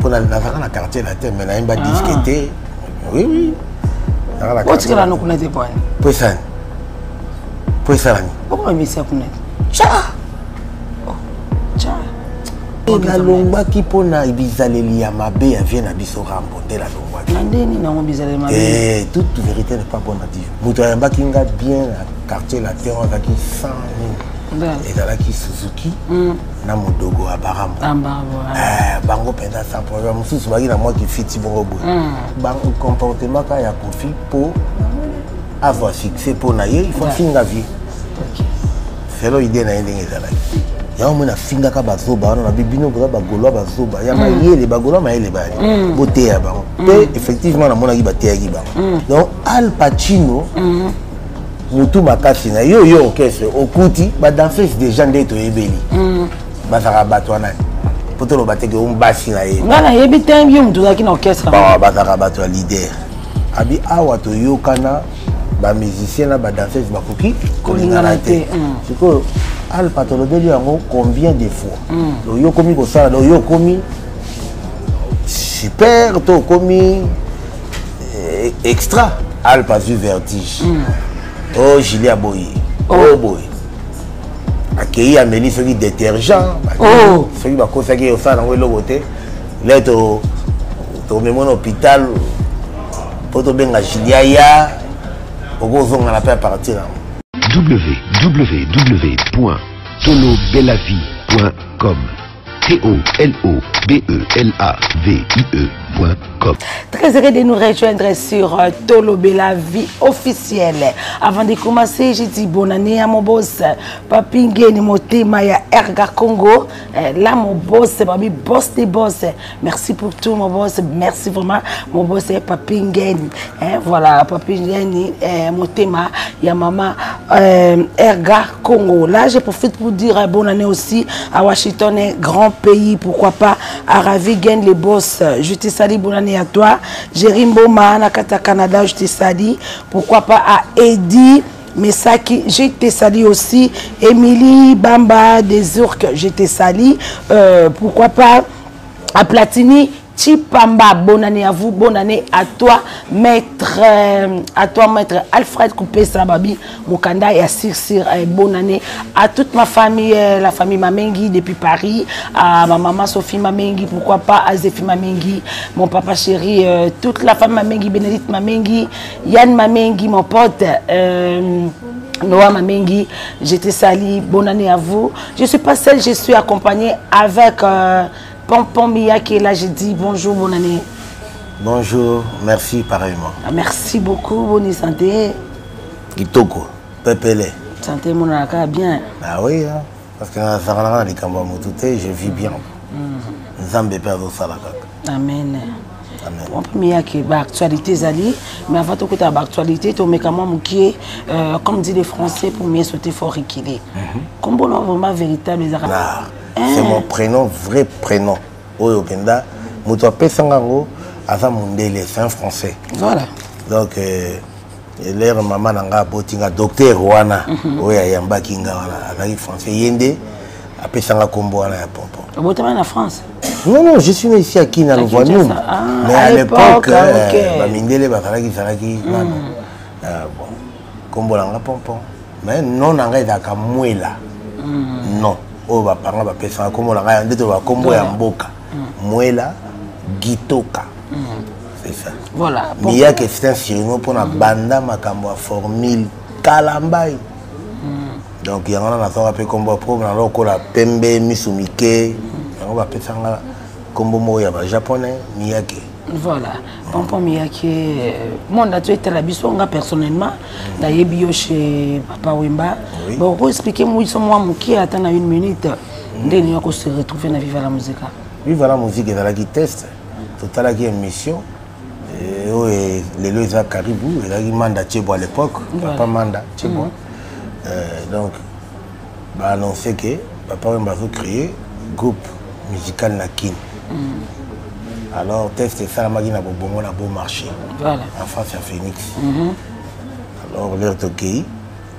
Mpo nazalaka na Quartier Latin, mais nayemba disque te. Oui. Otikala no kuna te pwani? Po esani, po esalani. Okoma misia kuna te? Tcha tcha. Nalongwaki mpo na bizaleli ya mabe ya vie na biso Rambo, nde nalongwaki. Na ndeni nango bizaleli mabe? Eh, toute vérité n'est pas bonne à dire. Moto ayambaki nga bien na Quartier Latin, azalaki sans nini, ezalaki Suzuki na Modogo ya Barambo. Bango mpenza sans problème. Mosusu baki na mwa kifiti bongo boye. Bango comportement kaka ya Kofi, mpo azwa succès mpo na ye, il faut afinga vie selon idée na ye ndenge ezalaki. Yango moi nafingaka bazoba wana, nabi bino boza bagaulois, bazoba ya mayele, bagaulois mayele bayali, boteya bango. Mpe effectivement namonaki bateyaki bango. Donc Al Pacino, motu makasi na yo, yo orchestre okuti badanseuse déjà nde toyebeli, bazalaka bato wana mpo toloba teke o basi na ye. Nga nayebi te, yo moto ozalaki na orchestre. Bon, bazalaka bato ya leader. Abi awa toyokana, bamusicien na badanseuse bakoki kolingana te. Sikoyo Alpa, tolobeli yango combien de fois? Oyo okomi kosala, oyo okomi super to okomi extra. Alpa azwi vertige. O Julie aboyi, o boye akei ameli soki détergent, soki bakosaki osala yango eloko te. Le tomemi na hôpital mpo tobenga Julia ya okozongana mpe à partir yango. www.tolobelavie.com, tolobelavie.com. Très heureux de nous rejoindre sur Tolobela Vie officielle. Avant de commencer, j'ai dit bonne année à mon boss, Papi Ngeni Motema ya Erga Congo. Là, mon boss, c'est Babi, boss des boss. Merci pour tout, mon boss. Merci vraiment, mon boss, Papi Ngeni. Hein, voilà, Papi Ngeni Motema ya maman Erga Congo. Là, je profite pour dire bonne année aussi à Washington, un grand pays, pourquoi pas à Ravi Gen, les boss. Je te salue, bonne année à toi. Jérim Boma, Nakata Canada, je te salue. Pourquoi pas à Eddie Mesaki, je te salue aussi. Émilie Bamba des Urques, je te salue. Pourquoi pas à Platini Chipamba, bonne année à vous, bonne année à toi, maître, à toi, maître Alfred Coupé Sababi, Mokanda et à Sir Sir, bonne année à toute ma famille, la famille Mamengi depuis Paris, à ma maman Sophie Mamengi, pourquoi pas à Zéphie Mamengi, mon papa chéri, toute la famille Mamengi, Bénédicte Mamengi, Yann Mamengi, mon pote, Noah Mamengi, je te salue, bonne année à vous. Je ne suis pas seule, je suis accompagnée avec Pompon Mia qui est là, j'ai dit bonjour, bonne année. Bonjour, merci pareillement. Ah, merci beaucoup, bonne santé. Kitoko, pepele. Santé, mon aka bien. Ah oui, hein, parce que nazalaka na likambo ya motu te, je vis bien. Nzambe mpe azosala kaka. Amen. Amen. Pompon Mia qui ba actualité ezali, mais avant tokota ba actualité, tomeka mwa mokie, comme dit les Français, pour mieux sauter faut reculer. Kombo na vraiment véritable ezalaka? Ah, c'est mon prénom, vrai prénom. Oyo mpenza moto apesanga yango aza mondele, c'est un Français. Donc l'heure mama na nga aboti nga, docteur wana oyo ayambaki nga wana azalaki Français, ye nde apesanga nkombo wana ya Pompon. Obotama na France? Non, je suis né ici à Kin, à À Lovanium. Kinshasa. Ah, mais à à l'époque, l'époque, ah, ok. bamindele bazalaki zalaki nano. Bon, nkombo na nga Pompon. Mais non, na ngai ezalaka Mwela. Non, oyo bapanga bapesanga nkombo na ngai nde to bakombo ya mboka. Mwela Gitoka. C'est ça. Miyake, c'est un surnom mpona banda makambo ya formule Kalambai. Donc yango wana nazwaka mpe nkombo po na lokola pembe, misu mike, yango bapesanga nkombo moko ya bajaponais, Miyake. Voilà, Pompon Miyake, monde ato etala biso. Nga personnellement nayebi yo chez Papa Wemba. Bon, okoexpliquer biso mwa mokie, ata na une minute, ndenge nini se retrouver na Viva la Musica? Viva la Musique ezalaki test. Totalaki émission oyo lelo eza Karibu, ezalaki Manda Tiebo à l'époque. Papa Manda Tiebo. Donc baannonce ke Papa Wemba azocréer groupe musical na Kine. Alors test esalamaki na Bobongo, na Beau Marché, en face ya Phoenix. Alors l'heure tokei,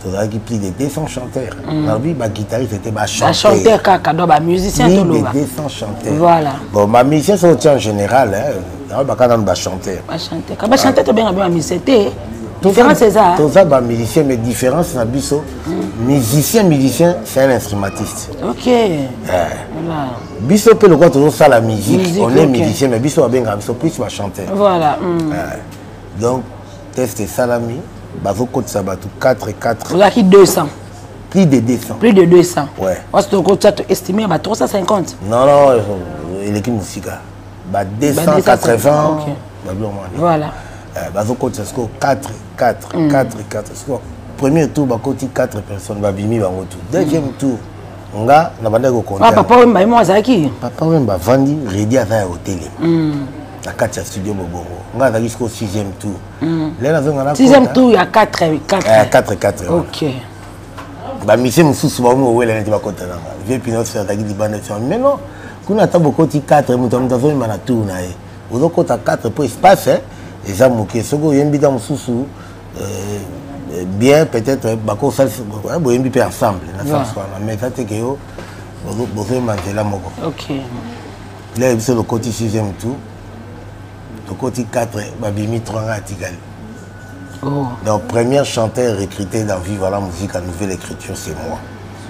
Tozalaki plus de 200 chanteurs. Nalobi baguitariste ete, bachanteurs kaka, donc bamusicien. Toloba plus de 200 chanteurs. Voilà. Bon, bamusicien soki otia en général, nalobaka nanu bachanteur. Bachanteur tobenga be bamusicien te, différence eza. Toza bamusicien, mais différence na biso, musicien, musicien, c'est un instrumentiste. Voilà. Biso mpe lokola tozosala musique, on est musicien, mais biso babengaka biso plus bachanteur. Donc test esalami, bazokotisa bato 4 4. Ozalaki 200? Plus de 200. Plus de 200? Ouais. Wasi tokotia, to estime ba 350. Non, eleki mosika, ba 280, babiloko wana. Bazokotisa sikoyo 4 4 4 4. Sikoyo premier tour bakoti 4 personnes, babimi bango tout. Deuxième tour, nga na bandaki kokonta. Papa Wemba ye moko azalaki? Papa Wemba avandi, Redi aza ya kotelema na kati ya studio Bobongo. Nga azalaki sikoyo sixième tour. Lelo nazonga na sixième tour ya 4 4. 4 4. Bamusicien mosusu baomi kowela neti bakota nanga. Vieux Pinos azalaki libanda ti, mais non, kuna ata bokoti 4, moto azoyemba na tour na ye. Ozokota 4 mpo espace eza moke. Soki oyembi ta mosusu bien, peut-être bakosalisa boyembi mpe ensemble na sens wana, mais eza te ke yo bozoyemba nzela moko. Lelo biso tokoti sixième tour, tokoti 4, babimi 3, nga atikali. Donc premier chanteur recruté dans Viva la Musique à nouvelle écriture, c'est moi.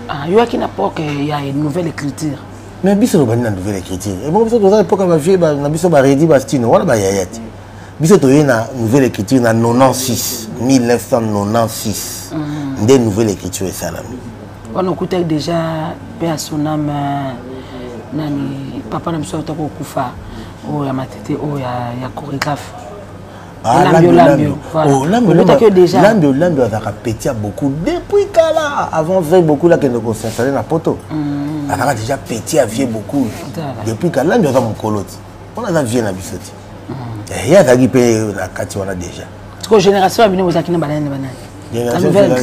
Ah, yoaki na époque ya nouvelle écriture? Mais biso tobandi na nouvelle écriture. Ebongo biso toza époque ya bavieux na biso, baredi, bastino wana, bayaya te. Biso toye na nouvelle écriture na 96, 1996 nde nouvelle écriture esalami. Wana okutaki déjà mpe ya son âme, nani, papa na biso auta kokufa, oyo ya Matete, oyo ya chorégraphe. Lambi Olambi azalaka petit ya beaucoup depuis kala, avant vieux beaucoup akende kos'installer na Poto. Azalaka déjà petit ya vieux beaucoup depuis kala. Lambi aza mokolo ti mpona aza vieux na biso ti, ye azalaki mpe na kati wana déjà. Siko génération ya bino, bozalaki na banani na banani?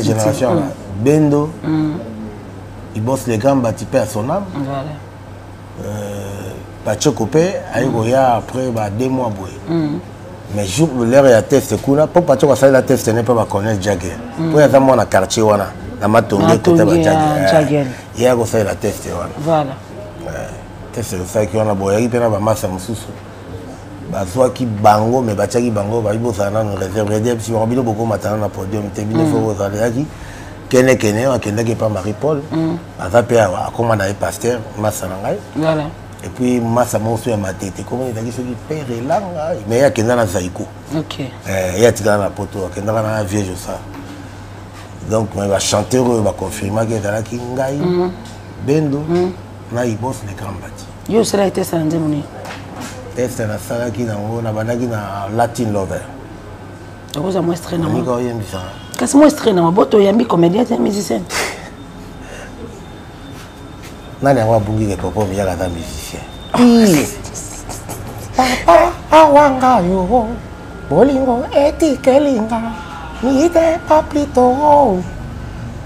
Génération wana, Bendo, Ibos le Grand Bati, mpe ya son âme, Bachoko mpe aye koya après ba 2 mois boye. Mais jour, l'heure ya test kuna, mpo Bachoko asalela test ne mpe bacolonel Jagger, mpo aza mwana quartier wana na Matonge, kote bajager, ye akosalela test wana. Test esalaki wana, boyaki mpe na bamasa mosusu, bazwaki bango, mais batiaki bango, bayi bozala nano réserve. Redi biso bango, bino bokomata na podium te, bino fo bozala. Eyaki kene kene, akendaki epa Marie Paul, aza mpe awa, akóma na ye pasteur, masa na ngai. Et puis masa moko so ya Matete, komo ezalaki soki père Elanga, mais ye akenda na Zaiko. Ye atikala na Poto, akendaka na vieux Josa. Donc mais bachanteur oyo baconfirmaki ezalaki ngai, Bendo na Ibos le Grand Bati. Yo osalaki test na nzembo nini? Test nasalaki nango, nabandaki na Latin Lover. Okozwa mwa extrait nango? Nika oyembisa. Kasi mwa extrait nango, bo toyambi comédien te, musicien. Nani yango abungi ke Popo Miyaka aza musicien? Papa awanga yo bolingo etikelinga mite paplito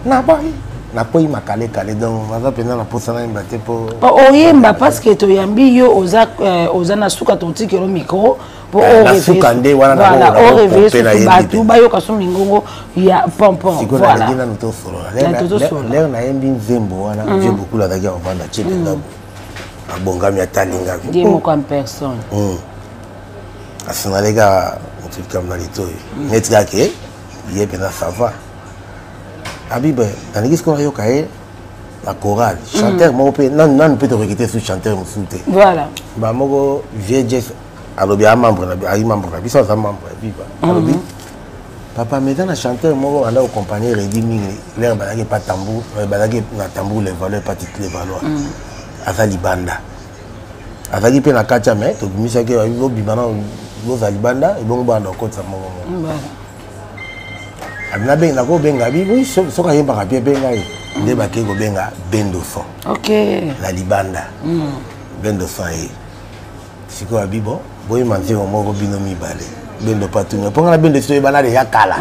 naboyi nakoyi makalekale. Donc naza mpenza na posa nayemba te mpo Oyemba, parce que toyambi yo, oza, oza na suka, totikelo micro. Po nasuka nde wana. Oréveiller bato, bayoka so mingongo ya Pompon. Sikoyo nalingi nanu tosolola. L'heure nayembi nzembo wana, vieux Bokulu azalaki ya kovanda tie mpenza boye, abongami, atalingaki. Ye moko en personne. Asingali kaka motu likambo na litoyi, neti kaka ye mpenza, ça va. Abibe nalingi sikoyo nayoka ye na chorale, chanteur moko mpe nanu mpe torekete su chanteur mosusu te. Bamoko vieux Jes alobi a membre na ayi membre na biso, aza membre ya Viva. Alobi: "Papa, mais eza na chanteur moko banda koaccompagner Redi mingi, l'heure bazalaki epa tambour, bazalaki na tambour les valeurs, epa Titi les valeurs, aza libanda." Azalaki mpe na kati ya, mais tobimisaki, bobima na bozala libanda, ebongo banda kokotisa moko moko. Nakobenga bi, oui, soki ayembaka bien, benga ye. Nde bakei kobenga Bendo Son na libanda. Bendo Son ye sikoyo abi: "Bon, boyema nzembo moko bino mibale." Bendo mpo atuni, mpo nga na Bendo esi toyebana deja kala.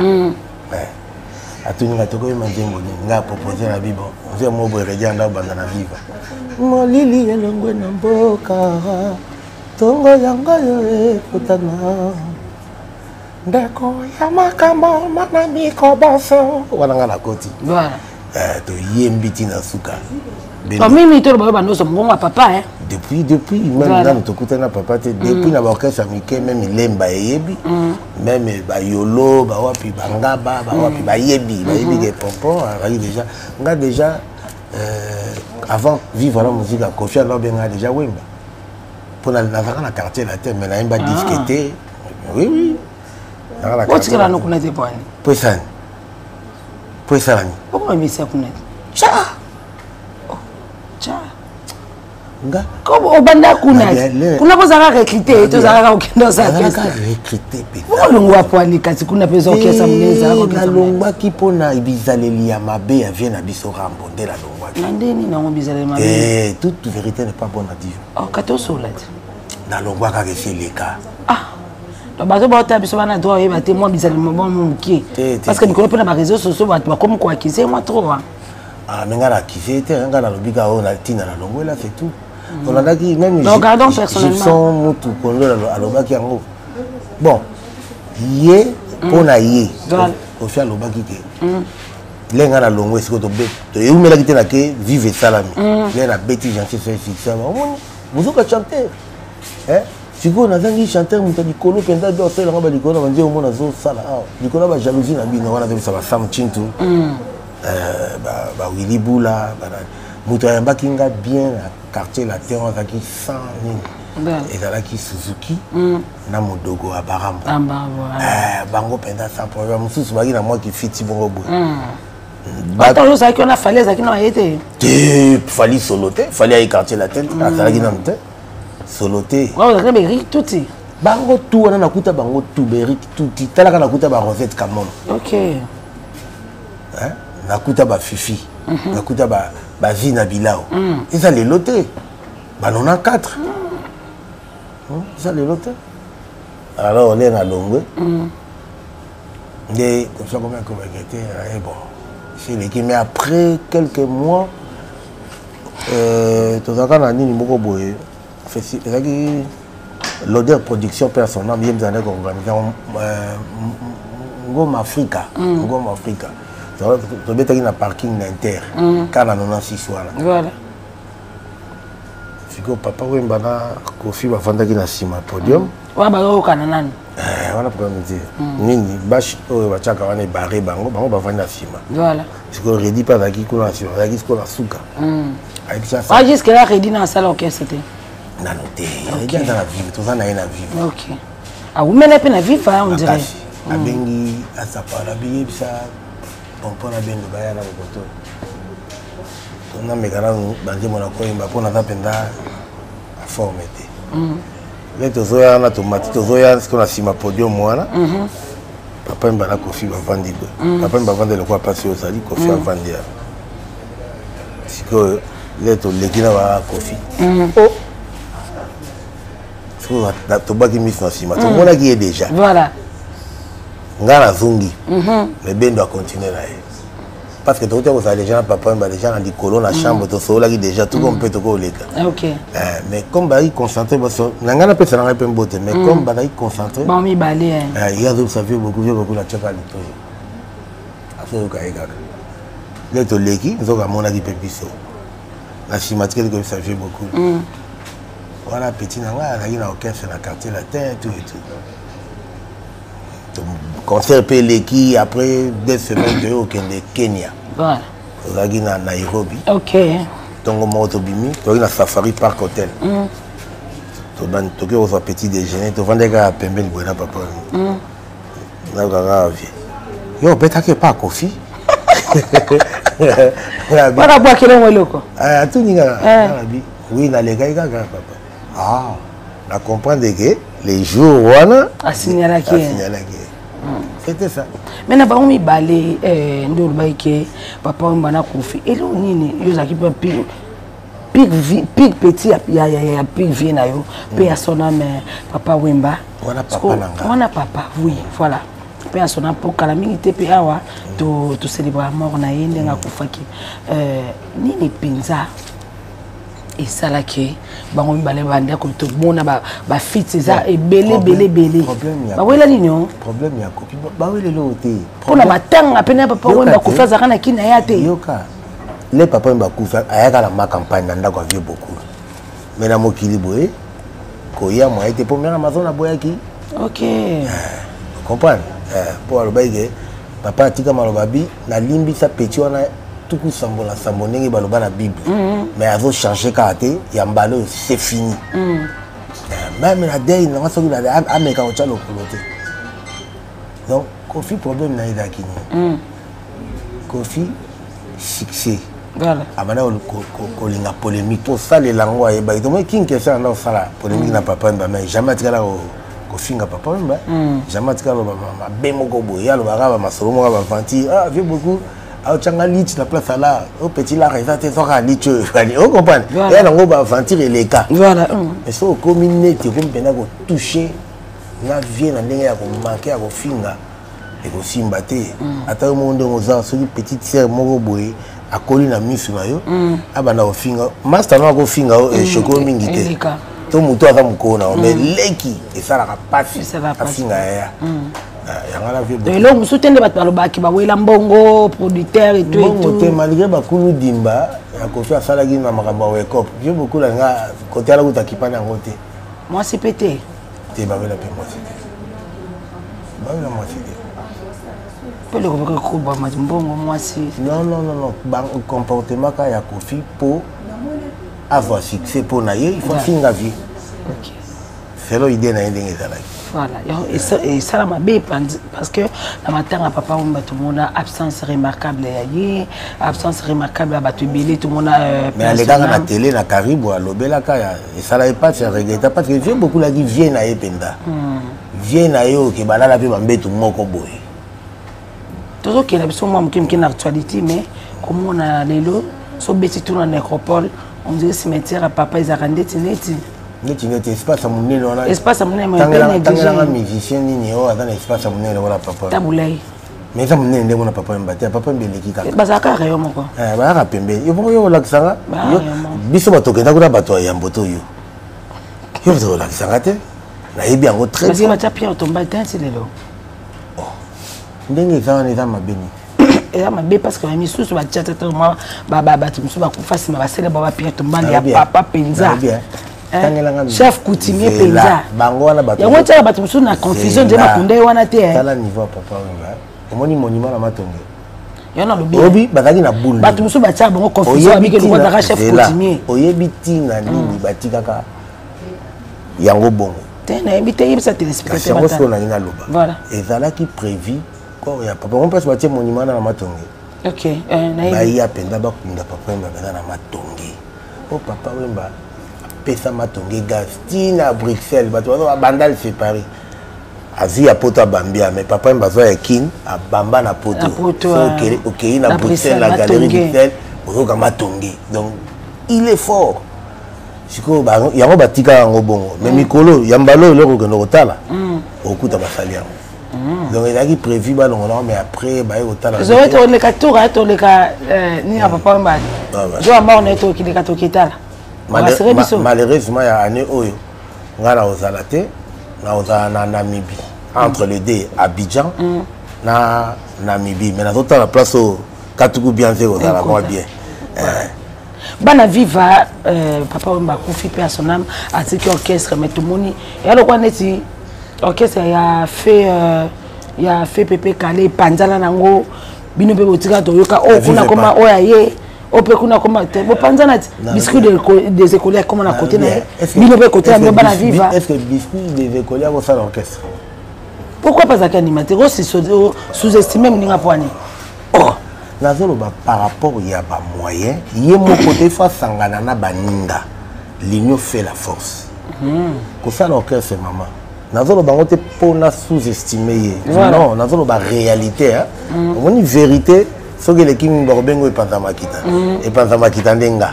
Atuni nga: "Tokoyema nzembo nini?" Nga propose na bi: "Bon, nzembo moko boye Redi anda obanda na Viva, molili elongwe na mboka, ntongo yango yo ekutana." Ndeko ya makambo mana mikoboso wana nga nakoti. Voilà. Toyembi ntina suka. Mimi toloba oyo bandoso mbongo ya papa, hein? Depuis même nanu tokutani na papa te, depuis na baorchestre ya mike, même Lemba eyebi, même bayolo bawapi, bangaba bawapi, bayebi ke Pompon azalaki déjà. Nga déjà, avant vivre la musique ya Kofi, alo obenga déjà Wemba, mpo nazalaka na Quartier Latin, mais nayemba disque te. Oui. Otikala no kuna te pwani? Po esani, po esalani. Okomamisa kuna te. Tcha. Tcha. Nga obanda kuna kuna, kozalaka recruté, tozalaka kokende. Ozalaka recruté. Olongwa pwani? Kasi kuna mpe eza orchestre monene, ezalaka. Nalongwaki mpona bizaleli ya mabe ya vie na biso Rambo, nde nalongwaki. Na ndeni nango bizaleli mabe? Toute vérité n'est pas bonne à dire. Kati osola te. Nalongwa kaka, esi eleka. Donc bato baotala biso bana droit oyeba te mwa bizaleli mabe mwa moke, parce que mikolo mpe na baréseau sociaux bato bakomi koaccuser mwa trop. Ah, mais nga na accuse te, nga nalobi kaka oyo na ntina nalongwela, c'est tout. Tolandaki même Gibson Mutu Kondo alobaki yango. Bon, ye mpo na ye, Kofi alobaki ke le nga nalongwe sikoyo, toyeumelaki te nake vive esalami le nabeti Gentil so succès. Omoni bozoka chanteur sikoyo nazangi chanteur, moto ya likolo mpenza do asalelanga balikolo na banzembo mo nazosala awa likolo ya bajalousie na bino wana. Azobisa basam Chintu, bawili Bula. Moto ayambaki nga bien na Quartier Latin wana azalaki sans nini, ezalaki Suzuki na Modogo ya Barambo. Bango mpenza sans problème. Mosusu baki na mwa kifiti bongo boye. Ata oyo ozalaki wana, Fali azalaki na ye te? Te, Fali solo te. Fali ayi Quartier Latin te, azalaki nanu te, solo te. Ozalaki na baErik Tuti? Bango tu wana nakuta bango tu, baErik Tuti, talaka nakuta baRosette Kamono. Nakuta baFifi, nakuta bavi na bilao. Eza lelo te, ba 94 eza lelo te. Alors le nalongwe nde comme ça komi akomeke te. Bon, seleki, mais après quelques mois, tozalaka na nini moko boye, ezalaki L'Odeur Production, mpe ya son âme, ye mzalaki koorganiser Ngoma Afrika. Ngoma Afrika tobetaki na parking na Inter kaka na 96 wana. Sikoyo Papa Wemba na Kofi bafandaki na nsima podium. Wana bazokokana nani? Wana problème te nini, bashe oyo batiaka wana ebare bango, bango bavandi na nsima. Sikoyo Redi mpe azalaki kuna na nsima, azalaki sikoyo na suka. Ayebisa jusque là Redi na asala orchestre te? Nano te, Redi aza na vive, toza na ye na vive. Ok, awumela mpe na vive, on dirait. Abengi Asapa, nabiyebisa Pompon na Bendo baya na bokoto, nameka nanu banzembo na koyemba mpo naza mpenza na forme te. Nde tozoya wana, tomati, tozoya sikoyo na nsima podium wana, Papa Wemba na Kofi bavandi boye. Papa Wemba avandi lokola mpasi oyo ozali, Kofi avandi ya sikoyo nde toleki na baa Kofi. O sikoyo tobwaki miso na nsima, tomonaki ye déjà. Nga nazongi, mais Bendo acontinue na ye, parce que tokuti kozala déjà na Papa Wemba déjà na likolo na chambre, tosololaki déjà tout comme mpe tokoleka. Mais comme bazalaki concentré baso na ngai, napesa na ngai mpe mbote, mais comme bazalaki concentré bango mibale. Ye azobisa vieux beaucoup, vieux beaucoup natiaka litoyi, azoyoka ye kaka. Nde toleki, nzoka amonaki mpe biso na nsima, tikeli koyebisa vieux beaucoup wana petit na ngai azalaki na orchestre na Quartier Latin, tout et tout. Concert mpe eleki, après 2 semaines toye kokende Kenya. Tozalaki na Nairobi. Ntongo moko tobimi, tozalaki na Safari Park Hotel, toke kozwa petit déjeuner, tovandaki kaka pembeni boye na papa. Nayoka kaka vie yo obetaki epa Kofi. Wana bwakela ngo eloko. Atuni kaka, nalobi oui, nalekaki kaka papa. Ah, na comprendre que les jours wana asignalaki. Asignalaki, c'était ça. Mais na bango mibale, nde olobaki ke Papa Wemba na Kofi, eloko nini yo ozalaki mpe pire petit ya pire vie na yo mpe ya son âme Papa Wemba? Wana papa na nga. Wana papa, oui, voilà, mpe ya son âme, mpo kala mingi te mpe awa tocélébra mort na ye ndenge akufaki. Nini mpenza? Esalaki bango mibale bandako, tomona bafits eza ebele ebele ebele. Bawela nini o? Problème ya Kofi, bawela eloko te. Mpona matanga pene ya Papa Wemba, Kofi azalaka na kini aya te. Yoka, le Papa Wemba akufa, ayaka na ma campagne na ndako ya vieux Bokulu, mais na mokili boye koya moye te, mpo mère Amazon aboyaki. Comprendre, mpo alobaki ke papa atika maloba bi nalimbisa petit wana 77 na sambo ndenge baloba na Bible, mais azochange kaka te. Ya mbala oyo, c'est fini. Même na deuil nanga, soki ameka kotya lokolo te. Donc Kofi, problème na ye ezalaki nini? Kofi, succès. Abanda kolinga polémique mpo osalela yango. Ayebaki tomoi King Kester anda kosala polémique na Papa Wemba, mais jamais atikala kofinga Papa Wemba, jamais atikala loba mabe moko boye. Ye alobaka bamasolo moko bavanti: "Ah, vieux beaucoup aotyanga lit na place ala o petit lar eza te, soka lit oyo efali." Ocomprendre, eya nango baaventure eleka. Mais soki okomi neti okomi mpenza kotouche na vie na ndenge ya komanke ya kofinga, ekosimba te. Ata yo moko ndenge oza, soki petite sœur moko boye akoli na misu na yo, abanda kofinga master no, akofinga yo, eshoko mingi te. To motu aza mokolo na yo, mais leki esalaka mpasi afinga yaya. Yango na vie. Eloko mosusu te nde bato balobaki bawela mbongo, producteur. Mbongo te, malgré bakulu dimba ya Kofi asalaki na makambo ya wekop. Vieux Bokulu alinga kote ala kuta kipani yango te. Mwasi mpe te? Te, bawela mpe mwasi te, bawela mwasi te. Mpo eloko bokoki kobama mbongo mwasi? Non, non, non, non, comportement kaka ya Kofi, mpo azwa succès, mpo na ye il faut afinga vie selon idée na ye ndenge ezalaki. Voilà, esala mabe parce que na matanga Papa Wemba, tomona absence remarquable ya ye, absence remarquable ya bato ebele tomona. Mais alekaka na télé na Karibu, alobelaka, esala ye mpasi, aregreta, parce que vieux Bokulaki vie na ye mpenza, vie na ye oke balala mpe bambetu moko boye. Tozokenda biso mwa moke moke na actualité, mais komona lelo so beti tuna nécropole, on dirait cimetière ya papa ezalaka ndeti neti Neti neti espace ya monene wana. Espace ya monene. Tangelanga musicien nini oyo aza na espace ya monene lokola papa? Tabulai. Mais eza monene ndenge wana Papa Wemba te. Papa Wemba eleki kaka. Bazalaka kaka yo moko. Bayaka pembeni. Yo moko yo olakisanga biso bato okenda kuna, bato ya yambo to yo, yo bato olakisanga te, nayebi yango très bien. Batia pierre tombale te nti lelo. Ndenge eza wana, eza mabe nini? Eza mabe parce que misusu batia tata mwa bato mosusu bakufa nsima, basele ba bapierre tombale ya papa mpenza, chef coutumier mpenza. Bango wana bato yango etiaka bato mosusu na confusion nde bakunda ye wana te. Tala niveau ya Papa Wemba, omoni monument na Matonge? Yo nalobi. Oyebi bazalaki na boule. Bato mosusu batiaka bango confusion, babiki lokola azalaka chef coutumier. Oyebi ntina nini batikaka yango bongo? Te, nayebi te, yebisa téléspectateur. Yango sikoyo nangi naloba, ezalaki prévu corps ya papa ngo mpasi batie monument na Matonge. Baya mpenza bakunda Papa Wemba mpenza na Matonge, mpo Papa Wemba apesa Matonge gaz ntina Bruxelles. Bato baza babandal séparé, azwi ya poto abambi ya, mais Papa Wemba azwa ya Kine, abamba na poto. Okei na Bruxelles, na galerie Bruxelles, ozoka Matonge. Donc il est fort. Sikoyo yango batika yango bongo, mais mikolo ya mbala oyo, eloko okende kotala, okuta basali yango. Donc ezalaki prévu balongola, mais après baye kotala. Zoe, toleka tour, toleka nini ya Papa Wemba, jo ya mort na ye, tokileka tokitala. Malheureusement, ya année oyo ngai na kozala te, na kozala na Namibie, entre les deux, Abidjan na Namibie, mais nazotala place oyo katuku bien te, kozala mwa bien. Bana Viva, Papa Wemba akufi mpe à son âme, atiki orchestre, mais tomoni eya lokwa neti orchestre ya fe ya fe Pepe Kale epanzana nango. Bino mpe botika toyoka oyo kuna koma oyo aye, oyo mpe kuna koma te, bopanzana ti Biscuit des écoliers akoma na côté na ye, bino mpe côté na bino bana Viva. Est ce que Biscuit des écoliers akosala orchestre? Pourquoi pas? Azalaki animateur. Sous-estime moninga po ani? Oh, nazoloba par rapport ya bamoyen ye moko te, fo asangana na baninga. L'union fait la force. Kosala orchestre, mama, nazoloba yango te mpona sous-estime ye, non, nazoloba réalité. Omoni, vérité soki eleki mingi, bakobenga epanza makita. Epanza makita nde nga,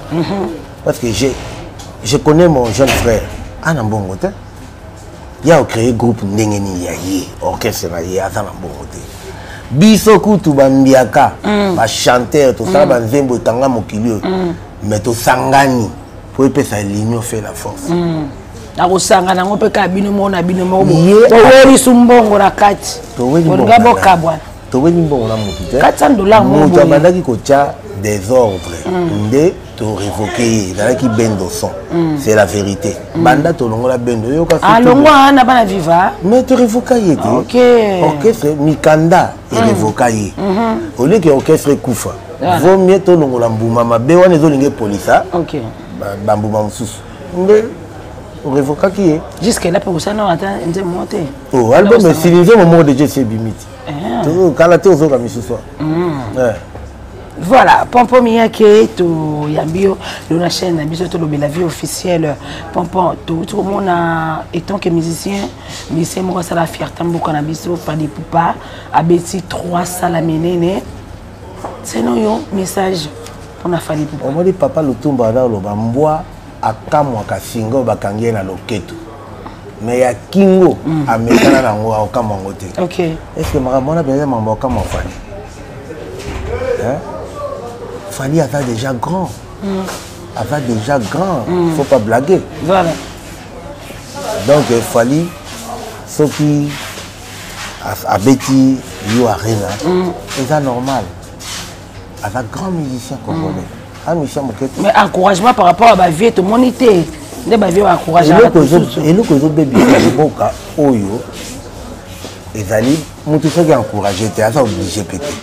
parce que je connais mon jeune frère, ana mbongo te ya ocréer groupe ndenge nini ya ye, orchestre na ye, aza na mbongo te. Biso kutu bambiaka, bachanteur, tosala banzembo etanga mokili oyo, mais tosangani. Po epesa l'union fait la force. Nakosanga nango mpe kaka bino moko na bino moko towelisu mbongo na kati olinga bokabwana. Toweli mbongo na motu te. 400 $. Moto abandaki kotya désordre nde torévoquer ye, ezalaki Bendo Son. C'est la vérité. Banda tolongola Bendo, yoka. Alongwa wana bana Viva. Mais torévoqua ye te. Orchestre, mikanda erévoqua ye. Au lieu que orchestre ekufa, vaut mieux tolongola mbuma mabe wana ezolinga epolisa bambuma mosusu, nde orévokaki ye. Jusque là mpe kosala ata nzembo moko te. Oh, album esili, nzembo moko déjà esi ebimi te. Kala te ozoka misusu. Voilà, Pompon Miyake, toyambi yo lelo na chaîne na biso Tolobela Vie officielle. Pompon, touti komona, étant que musicien, musicien moko asala fierté mboka na biso, Fally Ipupa, abeti 3 sala minene. Seno yo message mpona Fally Ipupa? Omoni, papa Lutumba aza oloba mbwa akamwaka singa oyo bakangi ye na loketo, mais ya kingo amekana nango, akokamwa yango te. Est ce que makambo wana mpenza makambo akokamwa Fally? Hein? Fally aza déjà grand, aza déjà grand, faut pas blaguer. Donc Fally, soki abeti yo Arena, eza normal, aza grand musicien congolais, un musicien moke te. Mais encouragement par rapport à bavieux, tomoni te nde bavieux baencourage. Eloko ezobebisa mboka oyo ezali motu soki encourage te, aza obligé mpe te.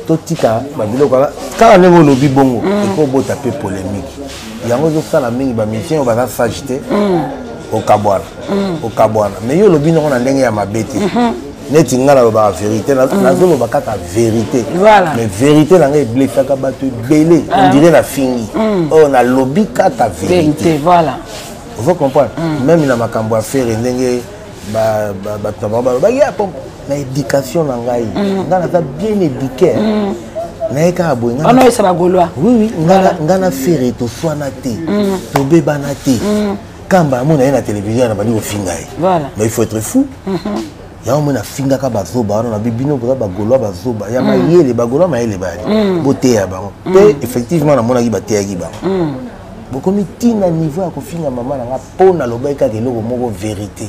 Totika babiloko wana kaka ndenge olobi bongo, ekobota mpe polémique. Yango ezosala mingi bamusicien oyo baza sage te, okabwana, okabwana. Mais yo olobi nango na ndenge ya mabe te. Neti ngai nalobaka vérité, nazoloba kaka vérité. Mais vérité na ngai eblessaka bato ebele, on dirait nafingi. Oyo nalobi kaka vérité. Ozo comprendre? Même na makambo ya Ferre, ndenge bato na bango balobaki ya pompe na éducation na ngai, ngai naza bien éduqué, naye kaka boye. Wana bagaulois. Oui, ngai na Ferre toswana te, tobebana te. Kamba amona ye na télévision na bandi kofinga ye, mais il faut être fou. Yango moi nafingaka bazoba wana na bino, boza bagaulois, bazoba ya mayele, bagaulois mayele bayali, boteya bango mpe. Effectivement, namonaki bateyaki bango, bokomi ntina niveau ya kofinga mama na nga mpo nalobaki kaka eloko moko, vérité.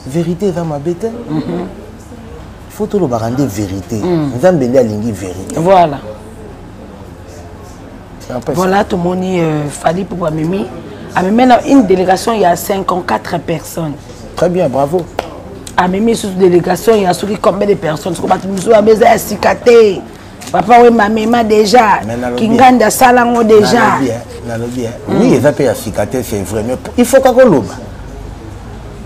Vérité eza mabe te, faut tolobaka nde vérité. Nzambe nde alingi vérité. Voilà, tomoni Fally Ipupa amemi, amemi na une délégation ya 54 personnes. Très bien, bravo. Amemi susu délégation ya soki combien de personnes. Soko bato mosusu babeza ya sika te, papa oyo mamema déjà, kingandi asala yango déjà. Nalobi oui, eza mpe ya sika te, c'est vrai, mais il faut kaka oloba.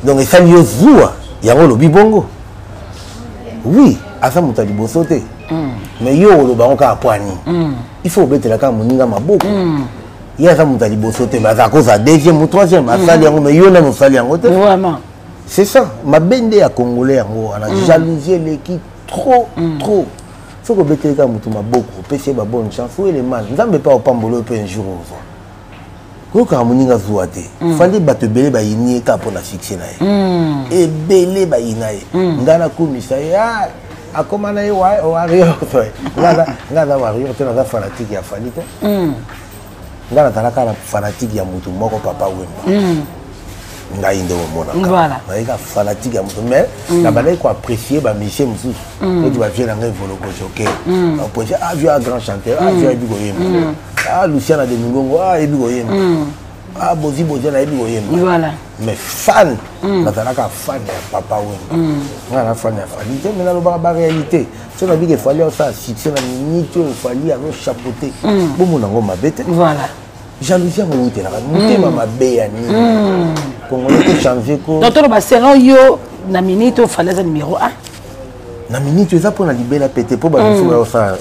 Donc esali yo zuwa, yango olobi bongo. Oui, aza moto ya liboso te, mais yo oloba yango kaka po anini? Il faut obetela kaka moninga maboko. Ye aza moto ya liboso te, mais aza kozala deuxième ou troisième, asali yango, mais yo nani osali yango te? Vraiment. C'est ça mabe nde ya Congolais, yango wana jalousie eleki trop trop. Soki obeteli kaka moto maboko, opesi ye babonne chance, oyo elemane Nzambe mpe aopambola oyo mpe un jour ozwa. Koyokaka moninga zuwa te. Fally, bato ebele bayini ye kaka mpo na succès na ye, ebele bayina ye. Ngai nakumisa ye, akóma na ye warrior. Ngai aza warrior te, naza fanatique ya Fally te. Ngai nazalaka na fanatique ya motu moko, Papa Wemba. Ngai nde omonaka nayeka fanatique ya moto, mais nabandaki koapprécier bamusicien mosusu neti bavieux na ngai Evoloko Joker, apprécier, ah, vieux, a grand chanteur, ah, vieux ayebi koyemba, ah, Luciana de Mingongo, ah, ayebi koyemba, ah, Bozi Boziana ayebi koyemba. Mais fan, nazalaka fan ya Papa Wemba. Ngai na fan ya Fally te, mais nalobaka baréalité. So nabiki Fally asala succès na minute oyo, Fally azochapeauter, bomona yango mabe te. Jalousie yango eutelaka motema mabe ya nini? Congolais tochange ko. Donc toloba, selon yo, na minute oyo Fally aza numéro 1? Na minute eza mpona libela pe te, mpo bamosusu bayosala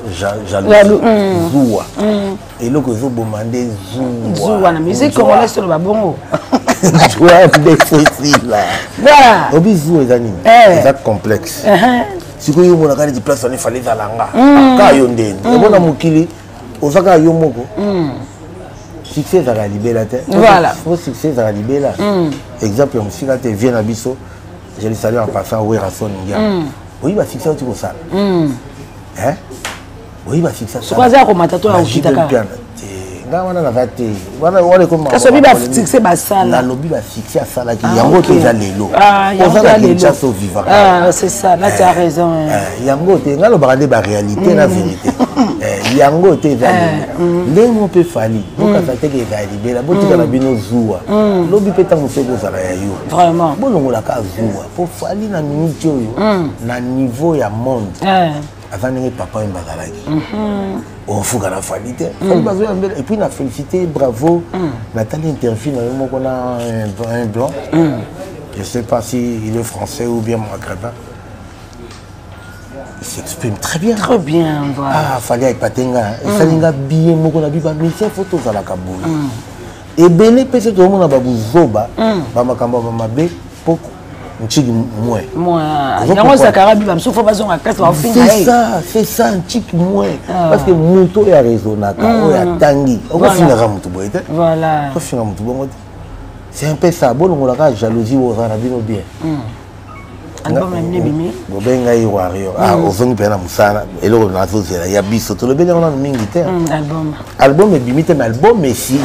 jalousie, zuwa. Eloko ezoboma nde zuwa. Zuwa na musique congolaise, toloba bongo. Zuwa nde fosila. Obi zuwa eza nini? Eza complexe. Sikoyo omonaka neti place wana efale ezala nga ka yo ndeni omona mokili, oza kaka yo moko. Succès ezalaka libela te. Fo succès ezalaka libela. Exemple ya mosika te, vieux na biso, je le salue en passant, Werrason Ngia, oyi basuccès oti kosala, oyi basuccès. Soki aza ya komata to ya kokita kaka? Nga wana naza te. Wana wana ekoma. Kasi obi ba succès basala. Nalobi ba succès asalaki ah, yango te eza lelo. Ah, oza na Kinshasa ovivaka. Ah, c'est ça, là tu as eh, raison. Eh, yango te nga lobaka nde ba réalité na mm. vérité. Eh, yango te eza lelo. Mm. Ndenge mo mpe Fally, bokasa te ke ezala libela, botika na bino zuwa. Lobi mpe ntango mosusu ekozala ya yo. Vraiment. Bolongolaka zuwa po Fally na minute oyo na niveau ya monde. Aza ndenge papa oyo bazalaki. Ofuka na Fally te. Fally bazoya mbele et puis na félicité bravo. Natali interview na yo moko na un blanc. Je sais pas si il est français ou bien maghrébin. Il s'exprime très bien. Très bien, voilà. Ah, Fally aepate nga. Esali nga bien moko na biba musicien faut tozalaka boye. Ebele mpe soki tozomona babuzoba bamakambo ya bamabe po ntiki moins. Yango zakara biba mosusu fo bazonga classe bafinga ye. C'est ça, c'est ça ntiki moins. Parce que moto oyo araisonnaka, oyo atangi, okofingaka moto boye te. Voilà. Okofinga moto bongo te. C'est un peu ça. Bolongolaka jalousie oza na bino bien. Album na bino ebimi. Bobengi ngai warrior. Ah, ozongi mpenza na mosala eloko nazozela ya biso tolobeli yango nano mingi te. Album. Album ebimi te mais album esili.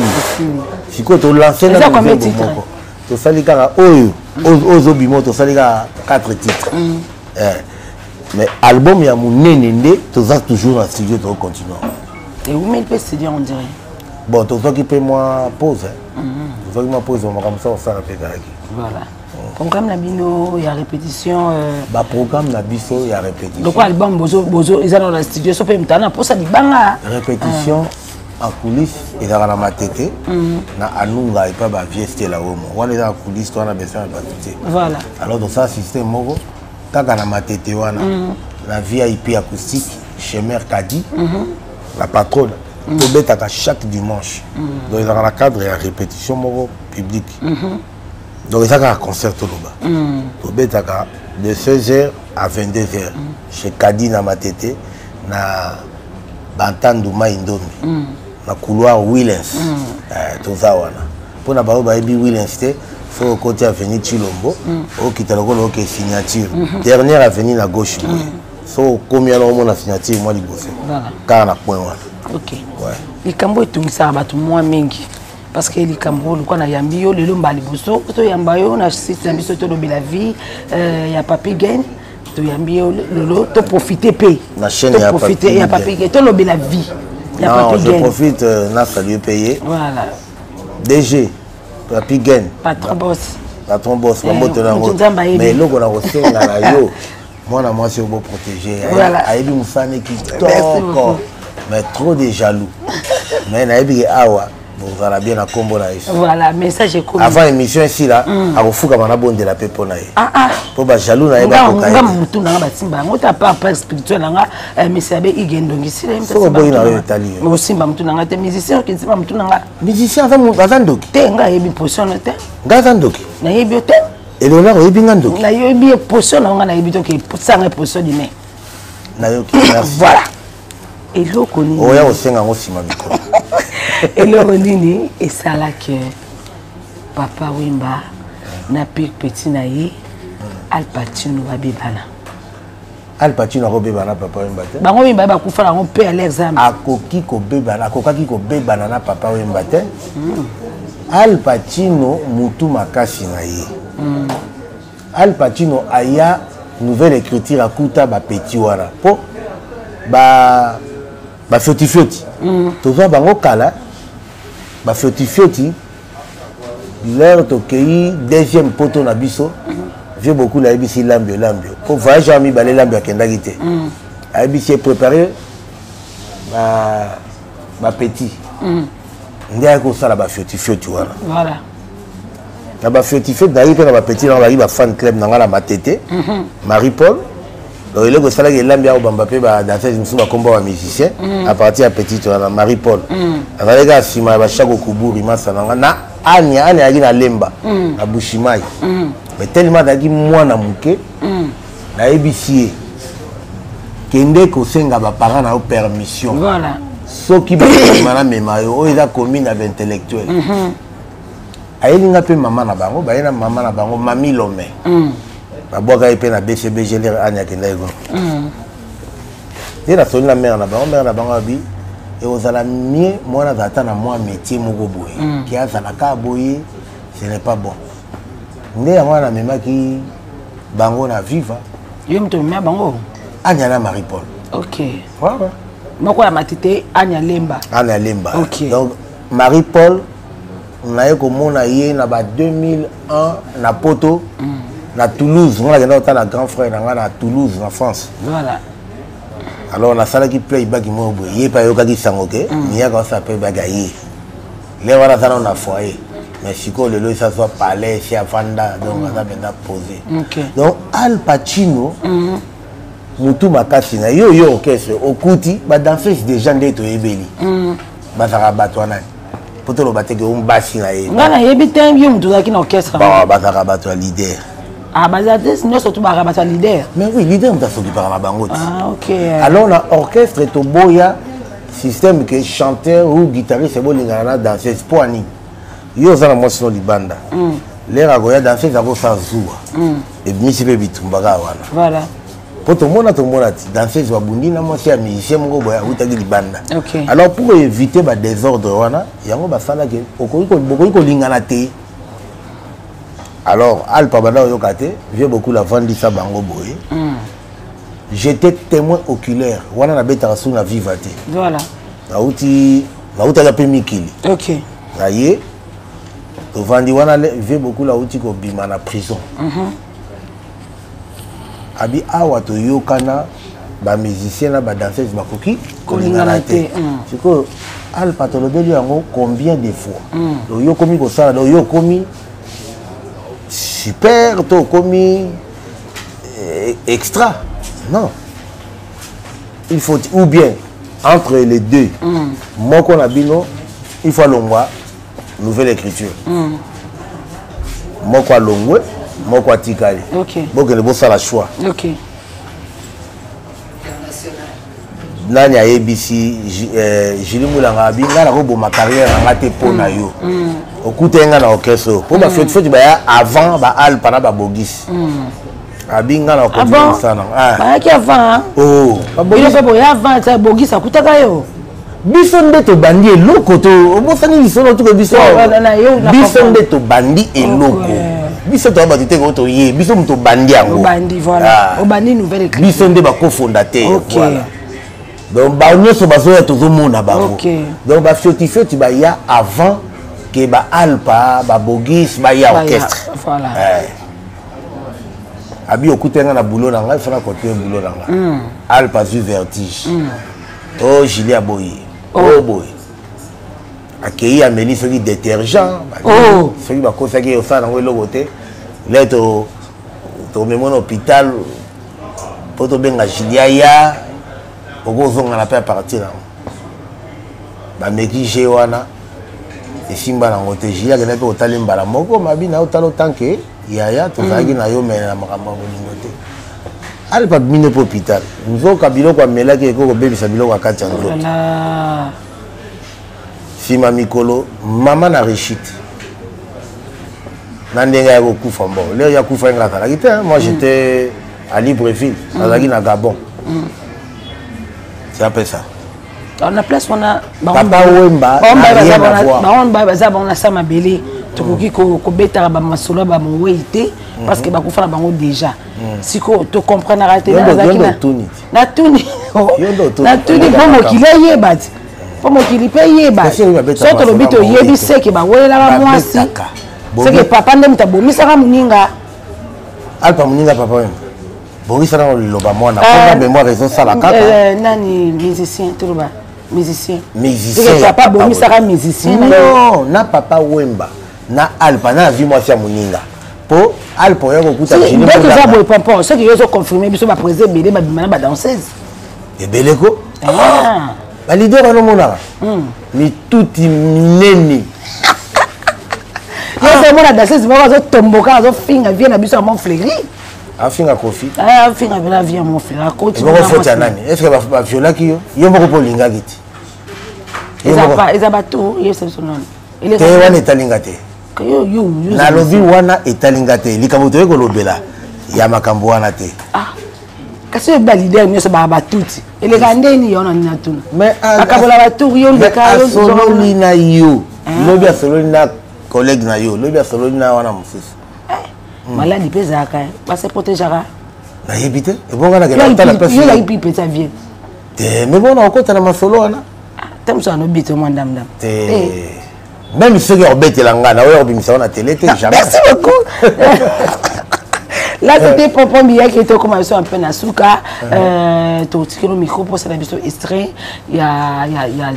Sikoyo tolance Eza nano combien nzembo titres? moko. Tosali kaka oyo oyo ozobima oyo tosali kaka 4 titres. Eh, mais album ya monene nde toza toujours na studio tokocontinue. Ewumeli mpe studio on dirait. Bon, tozwaki mpe mwa pause. Tozwaki mwa pause makambo mosusu kosala mpe ezalaki. Voilà. Programme na bino ya répétition. Ba programme na biso ya répétition. Lokwa album bozo bozo eza na studio so pe mutana posa libanga. Répétition en coulisses ezalaka na Matete na Anunga epa ba vieux Stella Omo. Wana eza na coulisses to wana besoin ya bato te. Voilà. Alors tosala système moko kaka na Matete wana na VIP acoustique chez Mère Kadi, la patronne. Tobetaka chaque dimanche. Donc ezalaka na cadre ya répétition moko publique. Donc eza kaka concert toloba. Tobetaka de 16h à 22h chez Kadi na Matete na Bantandu Mai Ndombi na couloir Willens. Toza wana mpona baoyo bayebi Willens te, soki okoti avenue Tshilombo, okita lokola oke signature, dernière avenue na gauche boye, soki okomi wana omona signature mwa liboso kaka na point wana. Ok. Likambo etungisaka bato mwa mingi parce que likambo oyo lokola nayambi yo lelo mbala liboso, toyamba yo na site na biso Tolobela Vie ya Papi Gain, toyambi yo lelo toprofite mpe Na chaîne ya toprofite Papi ya Papi Gain, Tolobela Vie ya Non, Papi je Gain. profite na saluer payer. Voilà. DG Papi Gain. Patron boss. Patron boss, bambote na yango. Moto Nzambe ayebi. Mais eloko na kosenga na yo, mwana mwasi oyo boprotéger. Voilà. Ayebi mosala Merci kitoko. beaucoup. Mais trop de jaloux. Mais nayebi ke awa bozala bien na kombo na Yesu. Voilà, message ekomi. Avant émission esila, akofukama na bondela mpe mpo na ye. Ah ah. Mpo bajaloux na ye Nga bakoka ye nga te. mutu na nga basimba yango te, apart part spirituel na nga, monsieur abe igendongi sila ye mutu Soki asimba oboyi mutu na na yo nga. etali yo. Mais osimba mutu na nga te, musicien oki nsimba mutu na nga. Musicien aza ndoki. Te, nga ayebi position na te. Nga aza ndoki. Nayebi yo te. Eleonard oyebi nga ndoki. Nayebi ye position na nga, nayebi te ke sanga position du main. Nayoki, merci. Voilà. Eloko nini? Oya kosenga yango nsima mikolo. Eloko nini esalaki Papa Wemba na pire petit na ye Al Pacino babebana? Al Pacino akobebana na Papa Wemba te. Bango mibale bakufa nango mpe à l'examen. Akoki kobebana, akokaki kobebana na Papa Wemba te. Al Pacino mutu makasi na ye. Al Pacino aya nouvelle écriture akuta ba petit wana po ba ba fioti fioti. Tozwa bango kala ba fioti fioti l'heure tokei deuxième poto na biso, vieux beaucoup ayebisi Lambio Lambio po voyage ya mibale Lambio akendaki te. Ayebisi ye préparer ba ba petit. Nde ayaki kosala ba fioti fioti wana. Voilà. Na ba fioti fioti nayaki mpe na ba petit nanga bazalaki ba fan club na nga na Matete Marie Paul. Donc eloko esalaki elambi ya kobamba mpe ba danseuse mosusu bakomba ba musicien à partir ya petite wana Marie Paul azalaki kaka nsima ya bashako kuburi masa na nga na Ania. Ania ayaki na Lemba na Bushimai, mais tellement azalaki mwana moke, nayebisi ye kende kosenga baparent na yo permission. Voilà. Soki bakoma na mema yo oyo eza commune ya baintellectuel. Ayeli nga mpe mama na bango, baye na mama na bango Mami Lome. Babwaka ye mpe na BCBG lere Ani akendaki kuna. Ye nasoli na mare na bango, mare na bango abi Ekozala mieux mwana azala ata na mwa métier moko boye ke azala kaka boye, ce n'est pas bon. Nde yango wana namemaki bango na Viva. Yo moto omema bango? Anya na Marie Paul. Ok. Ouais. Moko ya matite, Anya Lemba. Anya Lemba. Ok. Donc Marie Paul, naye komona ye na ba 2001 na Poto, na Toulouse. Nga nakenda kotala grand frère na nga na Toulouse, na France. Voilà. Alors nasalaki playback moko boye, ye mpe ayokaki sango ke miyaka osala playback, aye. Le wana aza nano na foyer, mais sikoyo lelo esi azwa palais, esi avanda, donc aza mpenza posé. Donc Al Pacino, mutu makasi na yo, yo orchestre okuti badanseuse déjà nde toyebeli, bazalaka bato wana po toloba te ke basi na ye. Nga nayebi te, yo moto ozalaki na orchestre. Bon, bazalaka bato ya leader. Ah, badanseuse nyonso to bazalaka bato ya leader? Mais oui, leader moto asokipaka na bango ti. Ah, ok. Alors na orchestre toboya système que chanteur ou guitariste bolingana na danseuse. Mpo ani yo oza na mwasi no libanda, lere akoya, danseuse akosala zuwa, ebimisi mpe bitumba kaka wana. Voilà. Mpo tomona ti danseuse babundi na mwasi ya musicien moko boye awutaki libanda. Alors pour éviter badésordre wana, yango basalaki bokoki kolingana te. Alors Alpa banda oyoka te, vieux Bokul avandisa bango boye. J'étais témoin oculaire wana, nabetaka su na Viva te. Voilà. Nauti, nautaka mpe mikili. Na ye tovandi wana, vieux Bokul auti kobima na prison. Abi awa toyokana, bamusicien na badanseuse bakoki kolingana te. Sikoyo Alpa, tolobeli yango combien de fois? Donc yo okomi kosala, donc yo okomi super to okomi extra? Non, il faut ou bien entre les deux, moko na bino il faut alongwa nouvelle écriture, moko alongwe, moko atikali. Bokende bosala choix. Nani ayebisi Julie Mulanga? Abi ngai nakoboma carrière na nga te mpo na yo. Okutaki nga na orchestre oyo mpo bafeti baya avant baalpa na babogisi. Abi nga na continue mosala na bayaki avant. Oh. Bino mpe boya avant, bogisi akutaka yo. Biso nde tobandi eloko to obosani lisolo tuko. Biso nde tobandi eloko, biso toya bato te ko toye, biso moto obandi yango. Obandi, voilà, obandi nouvelle écriture. Biso nde bacofondateur. Voilà. Donc bango nyonso bazoya, tozomona bango. Donc bafiotifeti baya avant ke baalpa, babogis baya orchestre. Voilà. Abi okuta nga na boulot na ngai, fana continue boulot na ngai. Alpa azwi vertige. O Julie aboyi o boye, akei ameli soki détergent, soki bakosaki osala nango eloko te. Le tomemi na hôpital mpo tobenga Julia ya okozonga na mpe apartir yango. Bameki g wana, esimba nango te. Julia akenda mpe kotali mbala moko mabi na yo, tala otanke yaya tozalaki na yo mene na makambo ya bolingo te. Alpa bino mpe hôpital, nzoka biloko amelaki ekoki kobebisa biloko ya kati ya nzoto. Nsima mikolo mama na rechute na ndenge ya kokufa. Bon, l'heure ya kufa nga azalaki te. Moi, j'étais à Libreville, nazalaki na Gabon. C'est un peu ça. Na place wana. Papa Wemba n'a rien à voir. Bango baza bango na sa mabele, tokoki kobetaka bamasolo ya bamowei te parce que bakufa na bango déjà. Sikoyo tocomprenaka te. Natuni, natuni mpo mokili eyeba ti, mpo mokili mpe eyeba. So tolobi toyebi seke bawelelaka mwasi, seke papa nde moto abomisaka moninga. Alpa moninga, papa Wemba bongisa nano liloba mwana mpona mémoire ezosala kaka. Nani musicien? Toloba musicien. Musicien. Papa abomisaka musicien. Non, na papa Wemba na Alpa na azwi mwasi ya moninga mpo Alpa oya kokuta. Ndenge eza boye, pompon, soki yo ozoconfirme biso, baprésident ebele babima na badanseuse. Ebele ko, baleader wana omonaka mituti minene. Yo omona danseuse moko azotomboka, azofinga vie na biso ya Montfleury. Afinga Kofi. Afinga mpena vie ya Montfleury, akoti. Moko faute ya nani? Est ce que baviolaki yo? Yo moko mpo olingaki te. Eza bato yebisa biso nani. Te, wana etalinga te. Nalobi wana etalinga te. Likambo toyei kolobela ya makambo wana te. Kasi oyo baleader nyonso baa batuti eleka ndeni yo na nini atuna akabola batour yo ndeka asololi na yo lobi, asololi na collègue na yo lobi, asololi na wana mosusu. Maladi mpe ezalaka, base protégeaka. Nayebi te, ebonga nakenda place. Yo ozalaki mpi pesa vie. Te, mais bona okota na masolo wana. Te, mosu anobete mwa ndamdam. Te, même soki akobetela nga na oyo akobimisa ngo na télé te, jamais. Merci beaucoup. Là, c'était Pompon Biya qui était comme un peu na suka. Totikelo micro pour ça biso extrait ya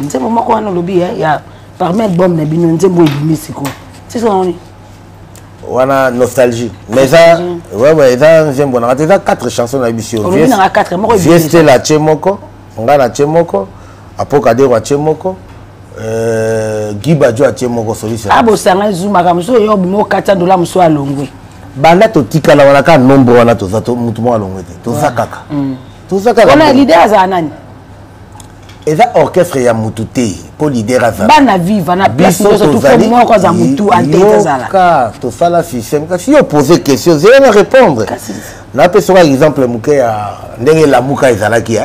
nzembo moko wana olobi ya parmi album na bino, nzembo ebimi siko. C'est ça on Wana nostalgie, mais eza, ouais, eza nzembo nanga te, eza quatre chansons na biso. Olobi nanga quatre, moko. Vieux Stella atie moko, nga na tie moko, Apokadero atie moko, Guy Badio atie moko, solution. Ah, bosanga ezumaka mosusu oyo obima o 400 $ mosusu alongwe. Banda totikala wana kaka nombre wana, toza mutu moko alongwe te, toza kaka, toza kaka. Wana leader azala nani? Eza orchestre ya mutu te mpo leader azala. Bana viva na place nyonso tufo moko aza mutu antete azala. Yoka, tosala système. Kasi yo pose question, zela na répondre. Napesa oka exemple moke ya ndenge Lamuka ezalaki.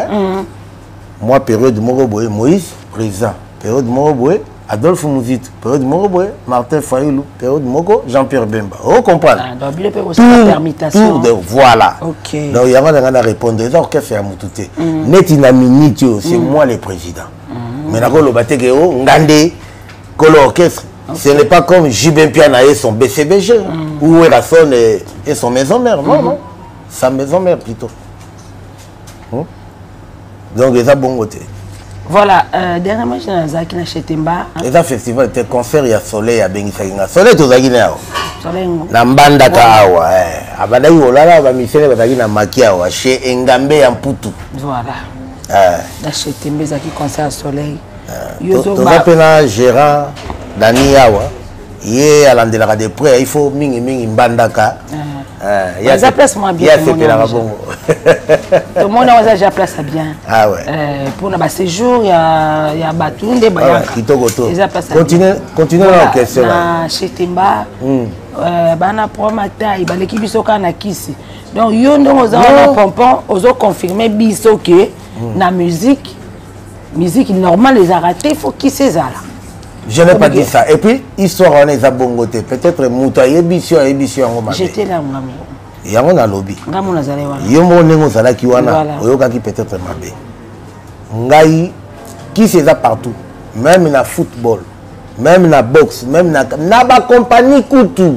Moi, période moko boye Moïse président, période moko boye Adolphe Muzito, période moko boye Martin Fayulu, période moko Jean-Pierre Bemba, o comprendre? Ah, donc bino mpe kosala permutation. Tour de voilà. Ok. Donc yango na ngai na répondre, eza orchestre ya mutu te. Neti na minute oyo, c'est moi le président, mais nakoloba te ke o nga nde kolo orchestre. Ce n'est pas comme JB Mpiana et son BCBG ou Werrason et son maison mère. Non, non, sa maison mère plutôt. Donc eza bongo te. Voilà, dernièrement nazalaki na Chetemba. Eza festival te, concert ya Soleil abengisaki nga. Soleil tozalaki na awa. Soleil ngo. Na Mbandaka awa, abandaki kolala, bamisele bazalaki na maki awa chez Engambe ya Mputu. Voilà. Na Chetemba ezalaki concert ya Soleil. Toza mpe na gérant Dani awa, ye alandelaka de près. Il faut mingimingi Mbandaka. Eza place mwa bien. Ye asepelaka bongo. Tomoni yango, eza déjà place ya bien. Ah ouais. Mpona baséjour ya bato nde bayaka. Kitoko to. Eza place. Continue, continue na question. Na Chetemba, bana problème atai baleki biso kaka na kisi. Donc yo ndenge oza wana, Pompon, ozoconfirme biso ke na musique normale ezalaka te, faut kisi ezala. Je n'ai pas dit ça. Et puis histoire wana eza bongo te. Peut-être moto ayebisi yo, ayebisi yango mabe. J'étais là, ngambo. Yango nalobi. Ngambo nazali wana. Yo moko ndenge ozalaki wana, oyokaki peut-être mabe. Ngai, kisi eza partout, même na football, même na boxe, même na bacompagnie kutu,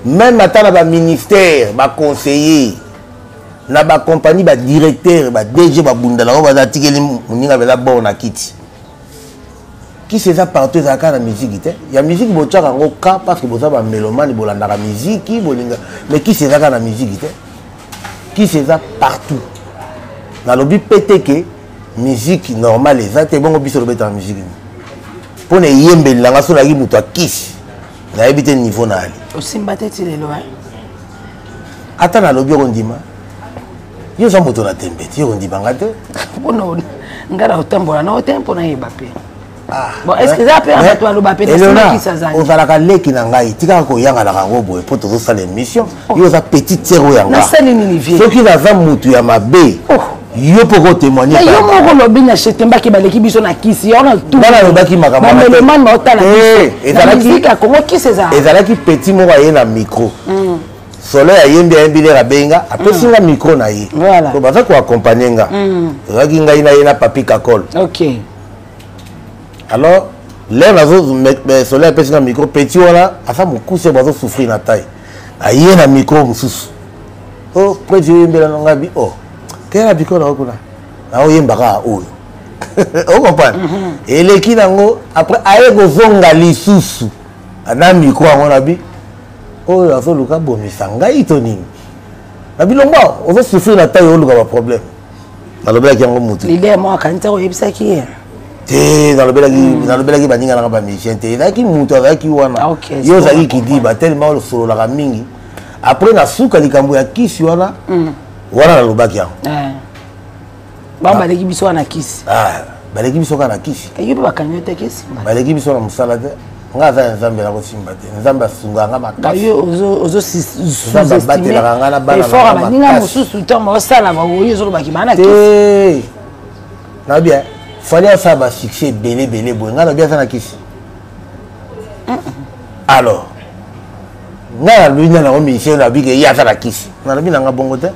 même ata na baministère, baconseiller na bacompagnie, badirecteur, baDG babundala oyo baza tikeli moninga baza bord na kiti. Kisi eza partout, ezalaka na musique te. Ya musique botiaka yango ka parce que boza bamélomane, bolandaka musique, bolinga, mais kisi eza kaka na musique te, kisi eza partout. Nalobi mpe te ke musique normale eza te. Bongo biso lobetaka musique nini? Mpo na eyembeli nanga, so nayaki moto akisi, nayebi te niveau na ali. Osimba te ti lelo? Ata nalobi, okondima? Yo oza moto na tembe ti, okondimanga te. Mpona ngai na kotambola na te, mpo nayeba mpe. Bon, est ce que eza mpe na bato baloba mpe nasimakisi azali? Ozalaka leki na ngai, tikaka koyanganaka yango boye mpo tozosala émission. Yo oza petite sœur oyo yanga. Nasali nini, vie? Soki naza mutu ya mabe, yo mpo kotémoigne. Yo moko olobi na Chetembaki baleki biso na kisi yo na. Nga nalobaki makambo. Bamélomane baotala biso na musique ya Kongo, kisi ezala. Ezalaki petit moko aye na micro. Soleil ayembi, ayembi, lere abenga, apesi nga micro na ye. Po baza koaccompagne nga, ezalaki ngai na ye na Papi Kakol. Alors lere nazo, Soleil apesi nga micro, petit wana aza mokuse, bazosouffrir na taille, aye na micro mosusu: "O predi, oyembela na ngai." Bi o keye na micro nango kuna, naoyemba kaka oyo, ocomprendre? Eleki nango. Après aye kozonga lisusu na micro yango, na bi oyo azoluka bomisa ngai to nini, na bilongo ozosouffrir na taille, oluka baproblème. Nalobelaki yango mutu. Leader moko akanisi oyebisaki ye. Te, nalobelaki baninga nanga bamusicien te, ezalaki mutu azalaki wana. Ye ozalaki kidiba tellement osololaka mingi. Après na suka likambo ya kisi wana, wana nalobaki yango. Bango baleki biso wana kisi. Baleki biso kaka na kisi. Yo mpe bakangi yo te kisi. Baleki biso na mosala te. Nga aza ya Nzambe, nakosimba te. Nzambe asungaka nga makasi. Yo Nzambe abatelaka nga na bana na nga baninga mosusu ntango baosala baoyo ozolobaki bana te. Nayebi Fally asala basuccès ebele ebele boye, ngai nayebi aza na kisi. Alors ngai nalobi nani yango musicien nayebi ke ye aza na kisi, nalobi na nga bongo te.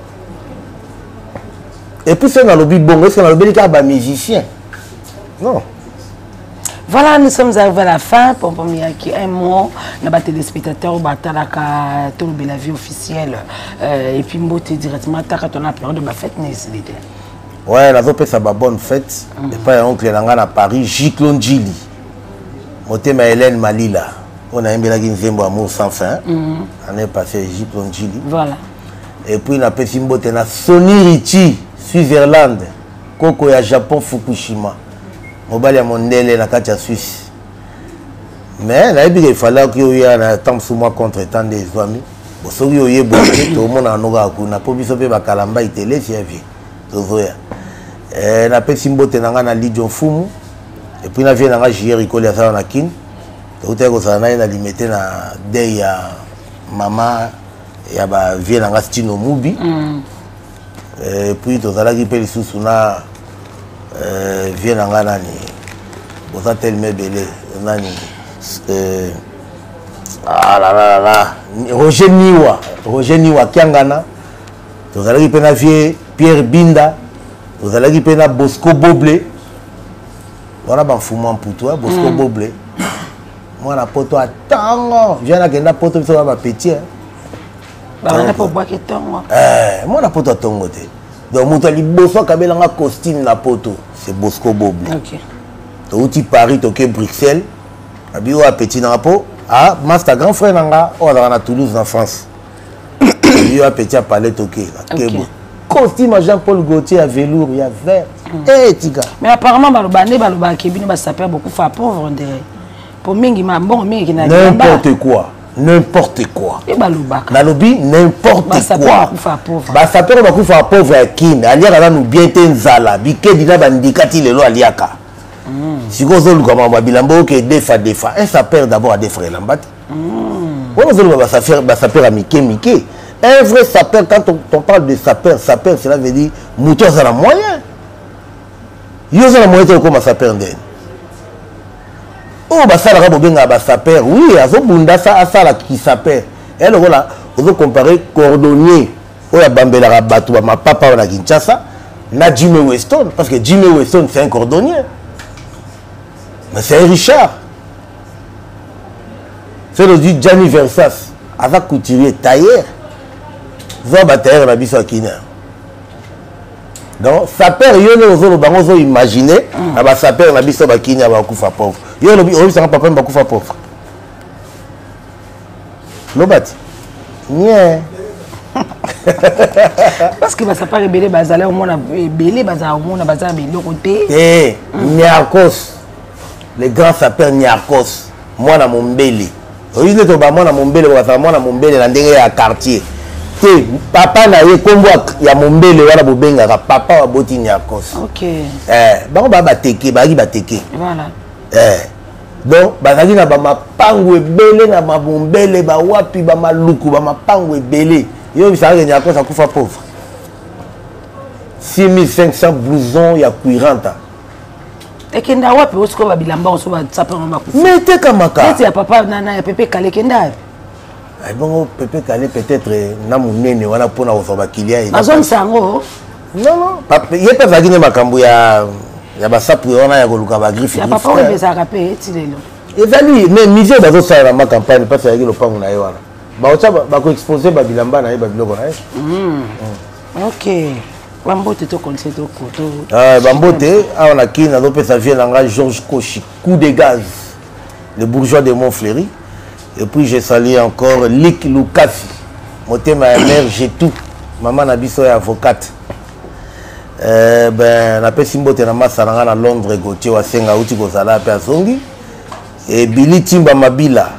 Et puis soki nalobi bongo, est-ce nalobeli kaka bamusicien? Non. Voilà, nous sommes arrivés à la fin. Pompon Miyaki, un mot. Na téléspectateurs, batalaka la vie officielle. Et puis, mbote directement, taka ton période de ma fête, n'est-ce Ouais, nazopesa ba bonne fête. Epai ya oncle na nga na Paris, Giclon Djili. Motema Hélène Malila. On a nayembelaki nzembo Amour sans fin. Année passée, Giclon Djili. Voilà. Et puis, napesi mbote na Sonny Richie, Switzerland. Koko ya Japon Fukushima. Mobali ya mondele na kati ya Suisse. Mais nayebi ke efalaki oya na ntango mosusu mwa contre temps nde ezwami. Bo soki oye boye te, tomonaka no kaka kuna mpo biso mpe bakalamba itelesi ya vie tozoya. Napesi mbote na ngai na Lidio Mfumu et puis na vie na ngai Jier Ikoli azala na Kin. Toutaki kozala na ye na Limete na deuil ya mama ya ba vie na ngai Stino Mubi. Et puis tozalaki mpe lisusu na vie na ngai nani boza telema ebele nani, ah la la la la, Roger Niwa, Roger Niwa Kiangana. Tozalaki mpe na vie Pierre Binda, tozalaki mpe na Bosco Boble wana bamfumu ya Mputu, Bosco Boble mwana poto atango vie nakenda poto, biso na bapetit. Babanda mpo obwaki ntongo. Mwana poto atongo te. Donc moto ya liboso akabelanga costume na poto, c'est Bosco Boble. Touti Paris, toke Bruxelles, abi oyo apeti nanga mpo ah, master grand frère nanga oyo azalaka na Toulouse na France, abi oyo apeti ya palais, toke akebo costume ya Jean Paul Gaultier ya velours ya vert. Tika. Mais apparemment baloba nde balobaka bino basapeur bokufa pauvre nde po mingi ma mbongo mingi kina N'importe quoi, n'importe quoi. E balobaka. Nalobi n'importe quoi. Basapeur bakufa pauvre ya Kine aliaka nanu bien te, nzala bikedi na bandika ti lelo aliaka. Sikoyo ozoluka makambo ya bilamba oke defa defa. Un sapeur d'abord adefaka elamba te. Wana ozoluka basapeur ya mike mike. Un vrai sapeur, quand on parle de sapeur, sapeur cela veut dire moto aza na moyen. Yo oza na moyen te, okoma sapeur ndeni? Oyo basalaka bobengaka basapeur, oui, azobunda asala kisapeur. Eya lokola ozocompare cordonnier oyo abambelaka bato bamapapa oyo na Kinshasa na Jimmy Weston, parce que Jimmy Weston, c'est un cordonnier, mais c'est un Richard. C'est le dit Gianni Versace aza couturier tailleur, zwa batailleur na biso ya Kina. Donc sapeur, yo nde ozoloba ngo, ozoimagine na basapeur na biso bakini ya bakufa pauvre. Yo olobi, oyebisanga papa bakufa pauvre, loba ti nye. Parce que basapeur ebele bazala omona, ebele bazala omona, baza na biloko te. Te, Niarkos, le grand sapeur Niarkos, mwana mombele, oyebi nde toba mwana mombele, bazala mwana mombele na ndenge ya quartier te. Papa na ye nkombo ya mombele wana bobengaka papa baboti Niarkos. Bango baa bateke, bazalaki bateke. Donc bazalaki na bamapangu ebele na bamombele, bawapi, bamaluku, bamapangu ebele. Yo bisaka Niarkos akufa pauvre? 6500 blouson ya cuiranta. Ekenda wapi? Osikoyo babilamba oso basapeur bakufa. Mais etekamaka. Neti ya papa nana ya Pepe Kale ekenda wapi? Bongo Pepe Kale peut-être na monene wana mpona kozwa baclient. Bazongisa yango. Non, non, ye mpe azalaki nde makambo ya basapu wana ya koluka bagriffe. Ya papa oyo ezalaka mpe eti lelo. Ezali, mais musée bazosala na ma campagne mpasi azalaki lopango na ye wana, baotya bakoexpose babilamba na ye, babiloko na ye. Ok, bambote, tokontinue tokoto. Bambote awa na Kini, nazopesa vie na ngai Georges Koshi, coup de gaz, le bourgeois de Montfleury. Et puis je salue encore Lik Lukasi, motema ya mère Jetou, mama na biso ya avocate. Ben napesi mbote na masa na ngai na Londres, Gautier Wasenga, auti kozala mpe azongi, e Billy Timba Mabila,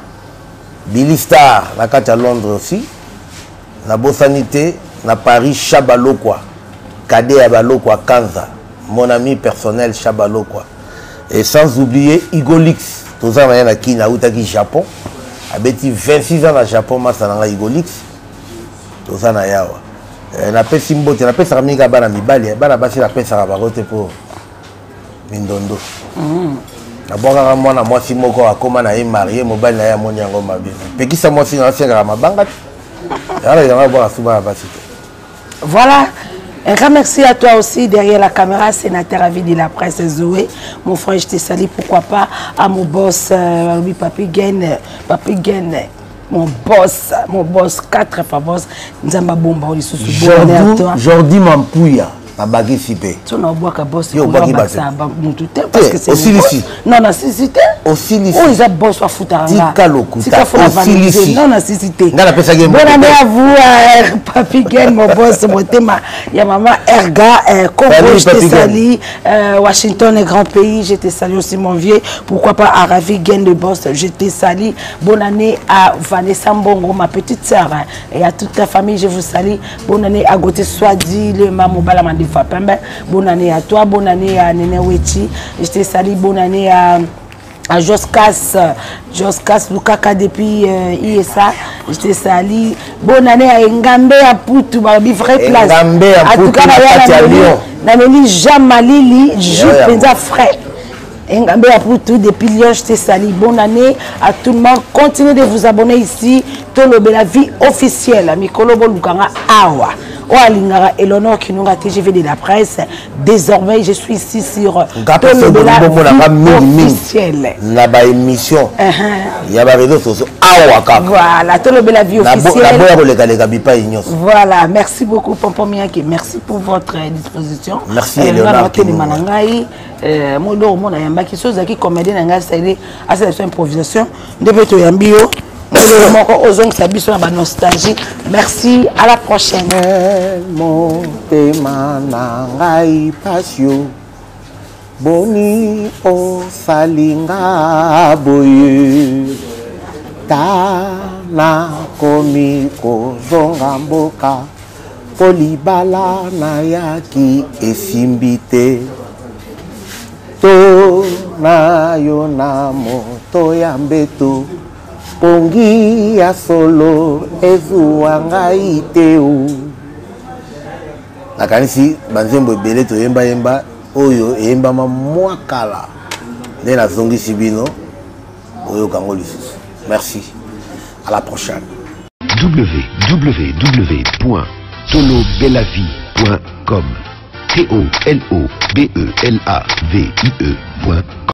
Billy Star na kati ya Londres aussi. Nabosani te na Paris Chabalokwa, cadet ya Balokwa Kanza, mon ami personnel Chabalokwa, et sans oublier Igolix. Toza na ye na Kin, autaki Japon, abeti 26 ans na Japon. Masa na ngai Igolix, toza na yawa. Napesi mbote, napesaka mingi kaka bana mibali, bana basi napesaka bango te mpo mindondo. Nabwakaka mwana mwasi moko, akóma na ye marié, mobali na ye amoni yango mabe. Pekisa mwasi na asengaka mabanga te, yango abwaka su bana basi te. Voilà. Un grand merci à toi aussi derrière la caméra, sénateur à vie de la presse Zoé. Mon frère, je te salue. Pourquoi pas à mon boss, Papi Gen, Papi Gen, mon boss, quatre fois boss. Nzamba Bomba, Jordi Mampuya. Nabakisi mpe. So naobwaka boss. Yo obwaki bato. Mutu te, parce que c'est Osilisi. Non, nasilisi te. Osilisi. Oyo eza boss, afutaka nga. Tika lokuta, osilisi. Non, nasisi te. Nga napesaki ye. Bonne année à vous, Papi Gen, mon boss, motema ya mama Erga, Congo, je te salue, Washington, un grand pays, je te salue aussi, mon vieux. Pourquoi pas à Ravi Gen de boss, je te salue. Bonne année à Vanessa Mbongo, ma petite sœur, hein, et à toute la famille, je vous salue. Bonne année à Gauthier Swadi, le Mamou Balamandi Fapembe. Bonne année à toi, bonne année à Nene Wechi, je te salue. Bonne année à Joskas, Joskas Lukaka depuis ISA, je te salue. Bonne année à Ngambe à Poutou, Babi, vraie place. Ngambe à En tout cas, Poutou, na kati ya Lyon. Nameli Jean Malili, Jules Yeah, Penza frais. Ngambe à Poutou depuis Lyon, je te salue. Bonne année à tout le monde. Continuez de vous abonner ici. Tolobela Vie officielle. Mikolo Bolukanga Awa. Oalingara Eleonore Kinunga TGV de la presse. Désormais, je suis ici sur Tolobela Vie officielle. Na ba émission. Ya ba réseaux sociaux. Awa kaka. Voilà, Tolobela Vie officielle. Na boya koleka leka bipai nyonso. Voilà, merci beaucoup Pompon Miyake. Merci pour votre disposition. Merci Eleonore Nga Kinunga. na ngai, modo mona yambaki so zaki comédien na ngai sali asala so improvisation nde to yambi yo. Moko ozongisa biso na ba nostalgie. Merci, à la prochaine. Motema na ngai pasio boni osalinga boye ta nakomi kozonga mboka po libala nayaki esimbi te to na yo na moto ya mbeto pongi ya solo ezuwa ngai te. O nakanisi banzembo ebele toyembayemba oyo eyembama mwa kala nde nazongisi bino oyoka yango lisusu. Merci, à la prochaine. www.tolobelavie.com. T O L O B E L A V I E.com.